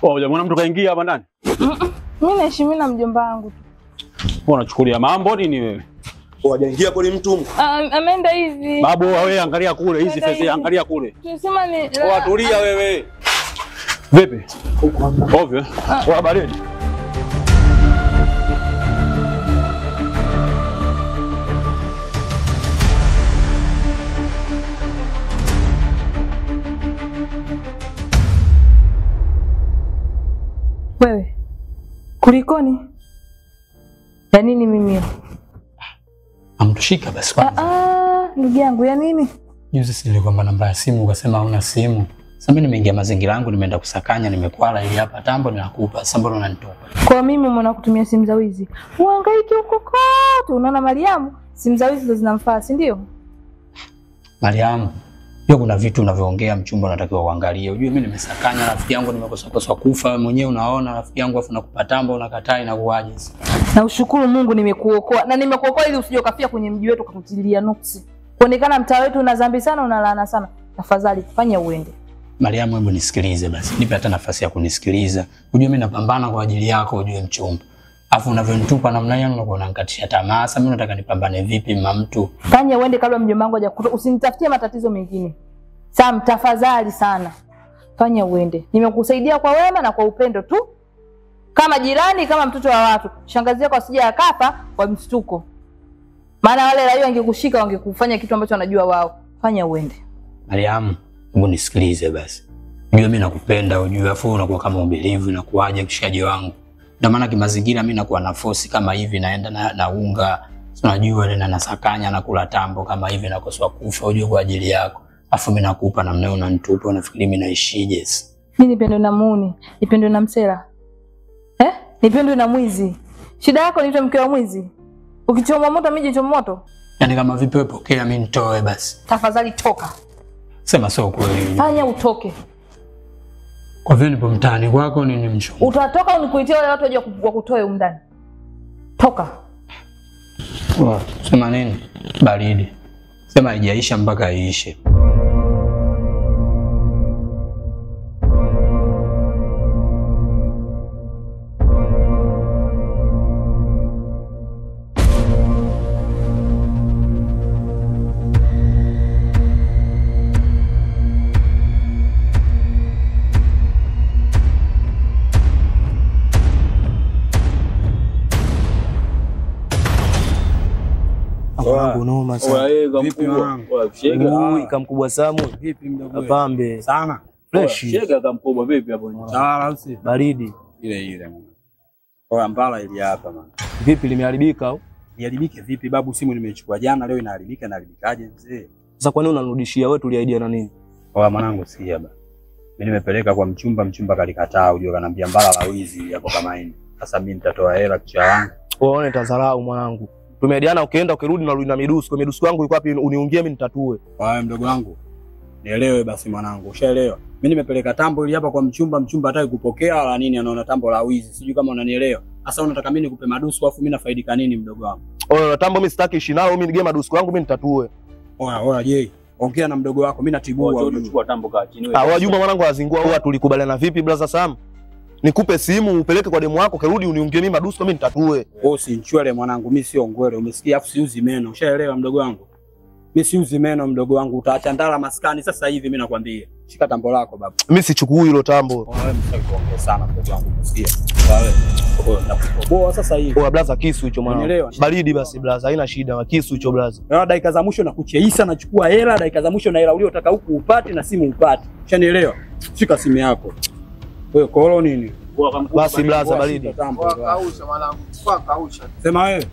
Oh, jamaa mtu kaingia hapa ndani? Mimi naishi mimi na mjomba wangu tu. Wewe unachukulia mambo nini wewe? Hajaingia kule mtu. Ameenda hivi. Babu wewe angalia kule hizi fedha, angalia kule. Tunasema ni tulia wewe. Vipi? Ovyo. Wa baridi. Wewe. Kulikoni? Ya nini mimi? Amtushika basi kwanza. Ndugu yangu ya nini? Juzi si nilikuomba namba ya simu ukasema huna simu. Sasa mimi nimeingia mazingira yangu nimeenda kusakanya nimekwala ili hapa tambo ninakupa. Sasa mbona unanitupa? Kwa mimi mwana kutumia simu za wizi. Uhangaike huko kote. Unaona Mariamu simu za wizi ndo zinamfaa, si ndio? Mariamu, hiyo kuna vitu unavyoongea mchumba unatakiwa uangalie. Unajua mimi nimesakanya rafiki yangu nimekosa kosa kufa mwenyewe unaona rafiki yangu afu nakupa tambo unakataa inakuaje? Na ushukuru Mungu nimekuokoa. Na nimekuokoa ili usije ukafia kwenye mji wetu ukatutilia nuksi. Kuonekana mtaa wetu una dhambi sana una laana sana. Tafadhali fanya uende. Mariamu hebu nisikilize basi. Nipe hata nafasi ya kunisikiliza. Unajua mimi napambana kwa ajili yako ujue mchumba. Afu unavyonitupa namna hiyo unakuwa unanikatisha tamaa. Sasa mimi nataka nipambane vipi mama mtu? Fanya uende kabla mjomba wangu hajakuta. Usinitafutie matatizo mengine. Sam tafadhali sana. Fanya uende. Nimekusaidia kwa wema na kwa upendo tu. Kama jirani kama mtoto wa watu. Shangazi yako asije akafa kwa mshtuko. Maana wale raia wangekushika wangekufanya kitu ambacho wanajua wao. Fanya uende. Mariamu, hebu nisikilize basi. Unajua mimi nakupenda unajua afu unakuwa kama ubelivu na kuaje mshikaji wangu. Ndio maana kimazingira mimi nakuwa na force kama hivi naenda na unga. Unajua ile na nasakanya na kula tambo kama hivi nakoswa kufa unajua kwa ajili yako. Afu mimi nakupa namna hiyo unanitupa unafikiri mimi naishije? Mimi nipendwe na muuni, nipendwe na msela. Nipendwe na mwizi. Shida yako ni mke wa mwizi. Ukichoma moto mimi jichoma moto. Yaani kama vipi wewe pokea mimi nitoe basi. Tafadhali toka. Sema sio kweli. Fanya utoke. Kwa vile nipo mtaani kwako nini mchumba? Utatoka unikuitie wale watu waje wakutoe huko ndani. Toka. Wa, sema nini? Baridi. Sema haijaisha mpaka iishe. Noma sana. Vipi mwanangu? Shega kamkubwa Samu. Vipi mdogo wewe? Pambe. Sana. Fresh. Shega kamkubwa vipi hapo? Sawa usi. Baridi. Ile ile mwana. Oya mbala ili hapa mwana. Vipi limeharibika au? Liharibike vipi babu, simu nimeichukua jana leo inaharibika, inaharibikaje mzee? Sasa kwa nini unanirudishia wewe, tuliahidiana na nini? Oya mwanangu sikia ba. Mimi nimepeleka kwa mchumba, mchumba kalikataa, unajua kanambia mbala la wizi hapo kama hili. Sasa mimi nitatoa hela kichwa yangu. Waone tazarau mwanangu. Tumeahidiana ukienda ukirudi narudi na midusu. Kwa midusu yangu iko wapi uniungie mimi nitatue. Wewe mdogo wangu. Nielewe basi mwanangu, ushaelewa. Mimi nimepeleka tambo ili hapa kwa mchumba, mchumba hataki kupokea wala nini, anaona tambo la wizi. Sijui kama unanielewa. Sasa unataka mimi nikupe madusu afu mimi nafaidika nini mdogo wangu? Oya tambo mimi sitaki ishi nalo, mimi nige madusu yangu mimi nitatue. Oya oya je, ongea na mdogo wako mimi natibua. Wewe unachukua tambo kaa chini wewe. Ah, wewe Juma mwanangu azingua, huwa tulikubaliana vipi brother Sam? Nikupe simu upeleke kwa demu wako kirudi uniungie mimi madusu mimi nitatue. Wewe usinchwele mwanangu, mimi sio ngwele, umesikia? Afu siuzi meno, ushaelewa mdogo wangu? Mimi siuzi meno mdogo wangu, utaacha ndala maskani sasa hivi mimi nakwambia. Shika tambo lako baba. Mimi sichukui hilo tambo. Wewe msitaki kuongea sana mdogo wangu, umesikia? Wewe nakutoboa sasa hivi. Wewe blaza kisu hicho mwanangu. Baridi basi blaza, haina shida, kisu hicho blaza. Na dakika za mwisho nakucheisha, nachukua hela, dakika za mwisho na hela uliotaka huku upate na simu upate. Ushanielewa? Shika simu yako. Wewe kolo nini? Basi blaza baridi. Kausha mwanangu, kwa kausha. Sema wewe.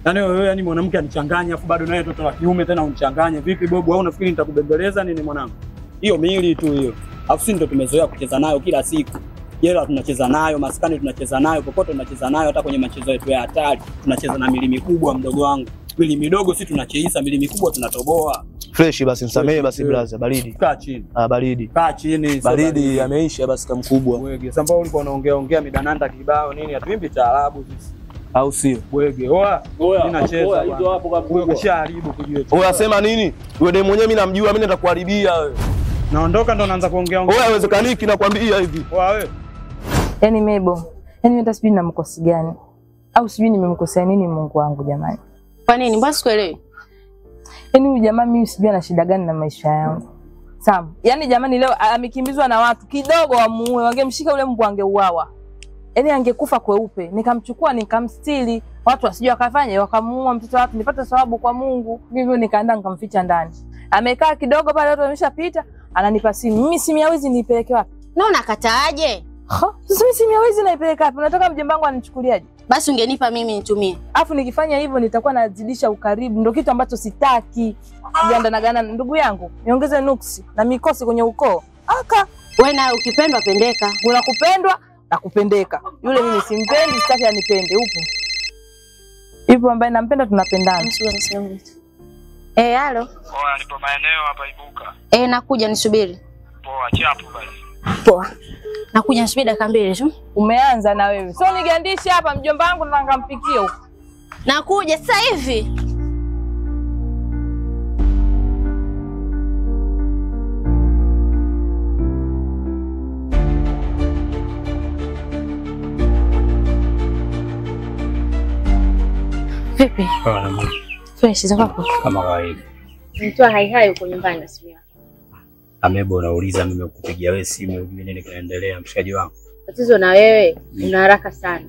Yaani wewe yani mwanamke anichanganya afu bado naye mtoto wa kiume tena unichanganye. Vipi bobu, au unafikiri nitakubembeleza nini mwanangu? Hiyo miili tu hiyo. Afu sisi ndio tumezoea kucheza nayo kila siku. Jela tunacheza nayo, maskani tunacheza nayo, popote tunacheza nayo, hata kwenye michezo yetu ya hatari tunacheza na mili mikubwa mdogo wangu. Mili midogo sisi tunacheisa, mili mikubwa tunatoboa. Fresh basi msamehe basi blaza, baridi. Kaa chini. Ah, baridi. Kaa chini. Baridi yameisha basi kamkubwa. Wege. Sasa mbona ulikuwa unaongea ongea midananda kibao nini? Hatuimbi taarabu sisi. Au sio? Wege. Oa. Mimi nacheza. Hizo hapo kamkubwa. Ukishaharibu kujue. Oa sema nini? Wewe demu mwenyewe mimi namjua, mimi nitakuharibia wewe. Naondoka ndo naanza kuongea ongea. Oa haiwezekaniki nakwambia hivi. Oa wewe. Yaani Mebo, yaani hata sijui ninamkosi gani au sijui nimemkosea nini Mungu wangu jamani. Kwa nini? Mbona sikuelewi? Yaani huyu jamaa mimi sijui ana shida gani na maisha yangu. Sam, yaani jamani leo amekimbizwa na watu kidogo wamuue, wangemshika yule mbwa angeuawa. Yaani angekufa kweupe. Nikamchukua nikamstili, watu wasijui wakafanya wakamuua mtoto watu, nipate thawabu kwa Mungu. Hivyo nikaenda nikamficha ndani. Amekaa kidogo pale watu wameshapita, ananipa simu. Mimi simu ya wizi niipeleke wapi? Na unakataaje? Sasa mimi simu ya wizi naipeleka wapi? Unataka mjomba wangu anichukuliaje? Basi ungenipa mimi nitumie. Alafu nikifanya hivyo nitakuwa nazidisha ukaribu, ndio kitu ambacho sitaki. Ganda ndugu yangu, niongeze nuksi na mikosi kwenye ukoo. Aka, wewe na ukipendwa pendeka. Kuna kupendwa na kupendeka. Yule mimi simpendi, sitaki anipende. Upo. Yupo ambaye nampenda, tunapendana. Eh, halo. Poa, nipo maeneo hapa Ibuka. Eh, nakuja nisubiri. Poa, chapu basi. Poa. Nakuja nisubiri dakika 2 tu. Umeanza na wewe. Sio nigandishe hapa mjomba wangu na nikampikie huko. Nakuja sasa hivi. Vipi? Poa. Fresh za kwako? Kama kawaida. Mtoa hai hai uko nyumbani na simu yako. Amebo, unauliza mimi kukupigia wewe simu ujue nini kinaendelea mshikaji wangu? Tatizo na wewe una haraka sana.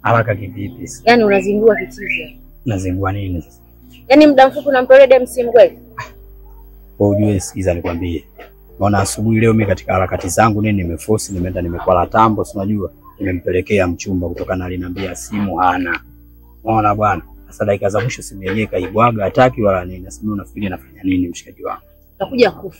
Haraka kivipi? Yaani unazingua kichizi. Unazingua nini sasa? Yaani muda mfupi unampelea dem simu kweli? Wewe ujue, sikiza nikwambie. Naona asubuhi leo mimi katika harakati zangu nini nimeforce nimeenda nimekwala tambo, si unajua nimempelekea mchumba kutokana aliniambia simu hana. Unaona bwana? Sasa dakika za mwisho simu yenyewe kaibwaga, hataki wala nini. Sasa mimi unafikiri nafanya nini mshikaji wangu? Utakuja kufa.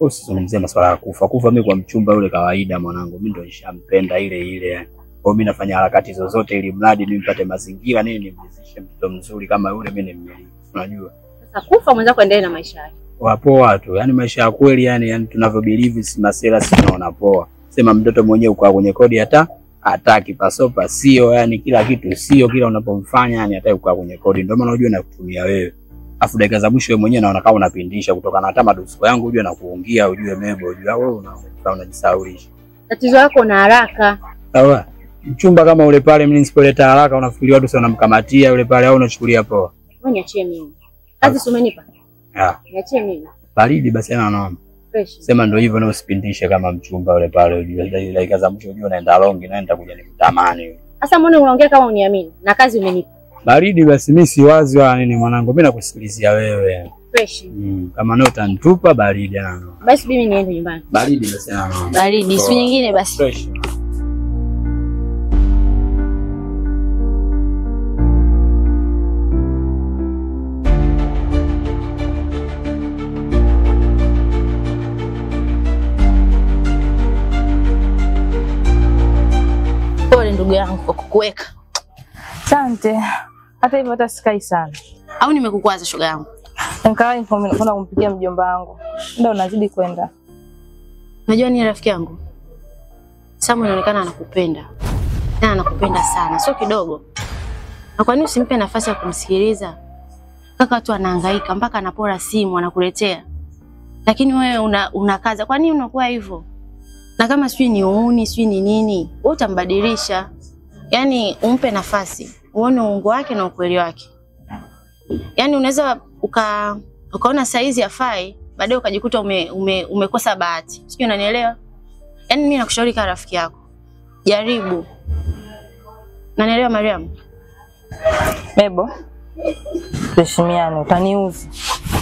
Usizungumzie masuala ya kufa. Kufa mimi kwa mchumba yule kawaida mwanangu, mimi ndo nishampenda ile ile yani. Kwa mimi nafanya harakati zozote ili mradi nimpate mazingira nini nimridhishe mtoto mzuri kama yule mimi nimmiliki. Unajua? Sasa kufa mwenzako endelee na maisha yake. Wapo watu, yani maisha ya kweli yani tunavyobelieve si masela si tunaona poa. Sema mtoto mwenyewe uko kwenye kodi hata hataki pasopa sio, yani kila kitu sio, kila unapomfanya yani hataki kukaa kwenye kodi. Ndio maana unajua nakutumia wewe. Afu dakika za mwisho wewe mwenyewe naona kama unapindisha kutokana hata madusko yangu unajua nakuungia, ujue Mebo, ujue wewe unajisaulisha. Tatizo lako na haraka. Sawa. Mchumba kama ule pale mimi nisipoleta haraka unafikiri watu sio wanamkamatia yule pale au unachukulia poa? Wewe niachie mimi. Kazi si umenipa? Ah. Niachie mimi. Baridi basi ana noma. Fresh. Sema ndio hivyo na usipindishe kama mchumba yule pale ujue dakika za mwisho ujue unaenda longi naenda kuja nikutamani. Sasa mbona unaongea kama uniamini na kazi umenipa? Baridi basi mimi si wazi wala nini mwanangu, mimi nakusikilizia wewe. Fresh. Kama ndio utanitupa baridi ana. Basi mimi niende nyumbani. Baridi basi ana. Baridi, siku nyingine basi. Fresh. Pole ndugu yangu kwa kukuweka. Asante. Hata hivyo hata sikai sana. Au nimekukwaza shoga yangu? Nikawahi kwenda kumpikia mjomba wangu. Ndio unazidi kwenda. Unajua ni rafiki yangu? Samu inaonekana anakupenda. Tena anakupenda sana, sio kidogo. Na kwa nini usimpe nafasi ya kumsikiliza? Kaka watu anahangaika mpaka anapora simu anakuletea. Lakini wewe unakaza. Kwa nini unakuwa hivyo? Na kama sijui ni uuni, sijui ni nini, wewe utambadilisha. Yaani umpe nafasi, uone uongo wake na ukweli wake. Yaani unaweza ukaona saizi hafai, baadaye ukajikuta umekosa bahati. Sijui unanielewa? Yaani mimi nakushauri kama rafiki yako. Jaribu. Unanielewa Mariam? Mebo. Tuheshimiane, utaniuzi.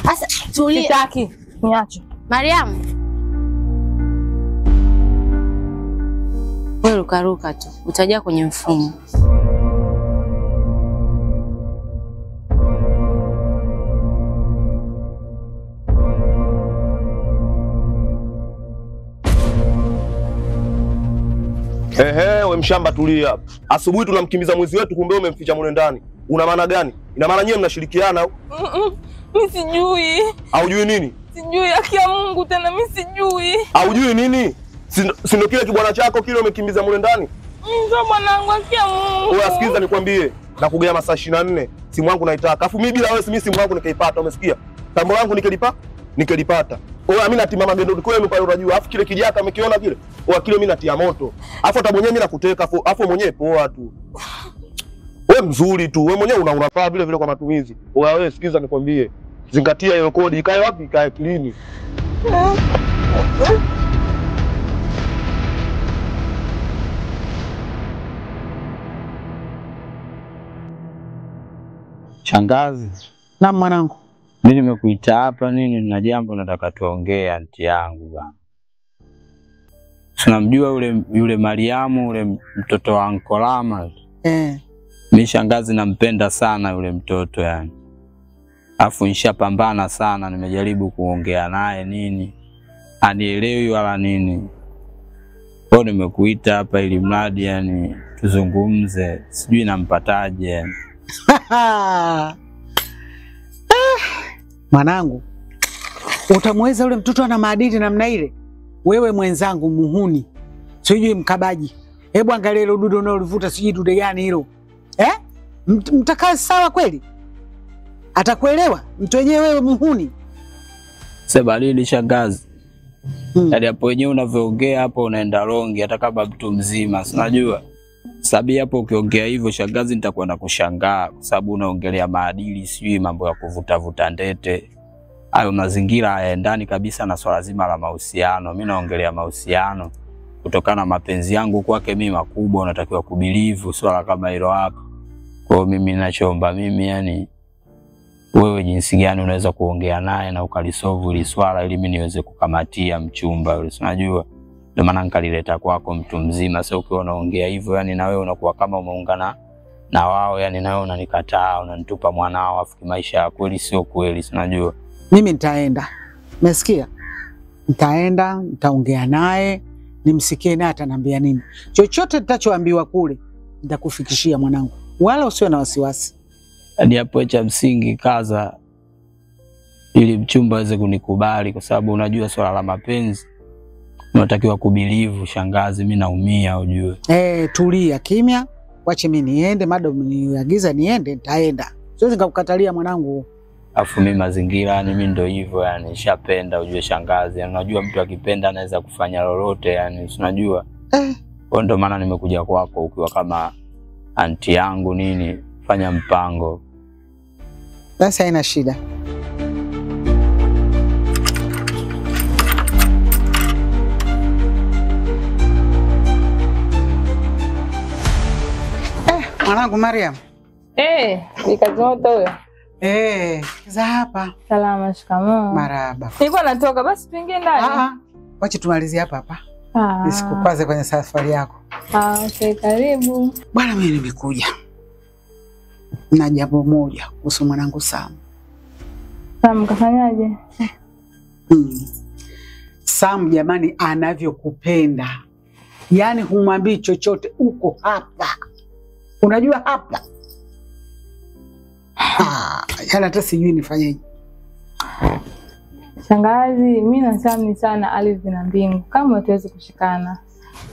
Sasa tulia. Sitaki, niache. Mariam. Wewe rukaruka tu, utajaa kwenye mfumo. Ehe, we mshamba tulia. Asubuhi tunamkimbiza mwizi wetu kumbe umemficha mule ndani. Una maana gani? Ina maana nyewe mnashirikiana au? Mimi sijui. Haujui nini? Sijui, haki ya Mungu tena mimi sijui. Haujui nini? Si ndio kile kibwana chako kile umekimbiza mule ndani? Ndio bwanangu, haki ya Mungu. Wewe asikiza nikwambie, nakugea masaa 24. Simu yangu naitaka. Alafu mimi bila wewe mimi simu yangu nikaipata, umesikia? Tambo langu nikelipata. Oya mimi natimama gendo kwenu pale unajua. Afu kile kijaka amekiona kile. Oya kile mimi natia moto. Afu hata mwenyewe mimi nakuteka afu mwenyewe poa tu. Wewe mzuri tu. Wewe mwenyewe unafaa vile vile kwa matumizi. Oya wewe sikiza nikwambie. Zingatia hiyo kodi ikae wapi? Ikae clean. Shangazi. Naam mwanangu. Mimi nimekuita hapa nini na jambo nataka tuongee anti yangu bana. Tunamjua yule Mariamu yule mtoto wa Ankolama. Eh. Mimi shangazi nampenda sana yule mtoto yani. Afu nishapambana sana, nimejaribu kuongea naye nini, anielewi wala nini. Kwa nimekuita hapa ili mradi yani tuzungumze, sijui nampataje yani. Mwanangu, utamweza yule mtoto ana maadili namna ile? Wewe mwenzangu muhuni, sijui mkabaji. Hebu angalia ile dude unalovuta, sijui dude gani hilo. Eh? Mtakaa sawa kweli? Atakuelewa mtu wenyewe wewe muhuni? Sebalili shangazi. Yaani hapo wenyewe unavyoongea hapo unaenda longi hata kama mtu mzima, si unajua? Sabi hapo ukiongea hivyo shangazi nitakuwa nakushangaa kwa sababu unaongelea maadili, sijui mambo ya kuvuta vuta ndete. Hayo mazingira hayaendani kabisa na swala zima la mahusiano. Mimi naongelea mahusiano kutokana na mapenzi yangu kwake mimi makubwa, unatakiwa kubelieve swala kama hilo hapo. Kwa hiyo mimi ninachoomba mimi yani wewe jinsi gani unaweza kuongea naye na ukalisolve ile swala ili mimi niweze kukamatia mchumba yule, unajua? Ndio maana nikalileta kwako mtu mzima. Sio ukiwa unaongea hivyo yani na wewe unakuwa kama umeungana na wao yani, na wewe unanikataa, unanitupa mwanao, afu maisha ya kweli sio kweli, unajua? Mimi nitaenda. Umesikia? Nitaenda, nitaongea naye, nimsikie naye ataniambia nini. Chochote nitachoambiwa kule nitakufikishia mwanangu. Wala usiwe na wasiwasi. Hadi hapo cha msingi kaza ili mchumba aweze kunikubali kwa sababu unajua swala la mapenzi unatakiwa kubelieve shangazi, mimi naumia ujue. Tulia kimya, wache mimi niende, madam niagiza niende nitaenda. Siwezi nikakukatalia mwanangu. Afu mimi mazingira yani mimi ndio hivyo yani nishapenda ujue shangazi. Yani unajua mtu akipenda anaweza kufanya lolote yani unajua. Kwa ndio maana nimekuja kwako ukiwa kama anti yangu nini, fanya mpango. Basi haina shida. Mwanangu Mariam. Nikazoto huyo. Za hapa. Salama, shikamoo. Marahaba. Nilikuwa natoka, basi tuingie ndani. Wacha tumalizie hapa hapa. Nisikukwaze kwenye safari yako. Okay, karibu. Bwana mimi nimekuja na jambo moja kuhusu mwanangu Sam. Sam kafanyaje? Sam jamani anavyokupenda. Yaani humwambii chochote, uko hapa. Unajua hapa. Yaani hata sijui nifanyeje. Shangazi, mimi na Sam ni sana ardhi na mbingu. Kama hatuwezi kushikana.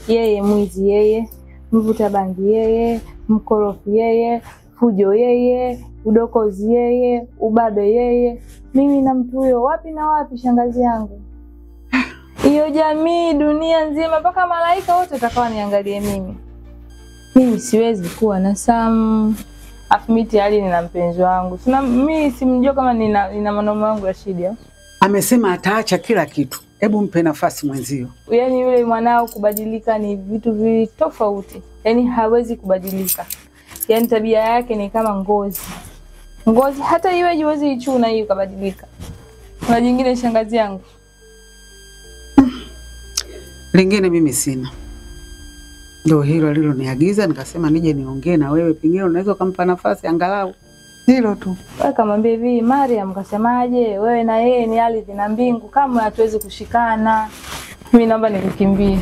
Yeye mwizi yeye, mvuta bangi yeye, mkorofi yeye, fujo yeye, udokozi yeye, ubabe yeye. Mimi na mtu huyo wapi na wapi shangazi yangu? Hiyo jamii dunia nzima mpaka malaika wote watakao niangalie mimi. Mimi siwezi kuwa na Sam. Afu mimi tayari nina mpenzi wangu. Sina mimi simjua kama nina mwanaume wangu Rashidi. Amesema ataacha kila kitu. Hebu mpe nafasi mwenzio. Yaani yule mwanao kubadilika ni vitu viwili tofauti. Yaani hawezi kubadilika. Yaani tabia yake ni kama ngozi. Ngozi hata iwe huwezi ichuna hiyo kubadilika. Kuna jingine shangazi yangu. Lingine mimi sina. Ndio hilo aliloniagiza nikasema nije niongee na wewe, pengine unaweza kumpa nafasi angalau. Hilo tu. Wewe kamwambia hivi Mariam kasemaje, wewe na yeye ni ardhi na mbingu, kama hatuwezi kushikana. Mimi naomba nikukimbie.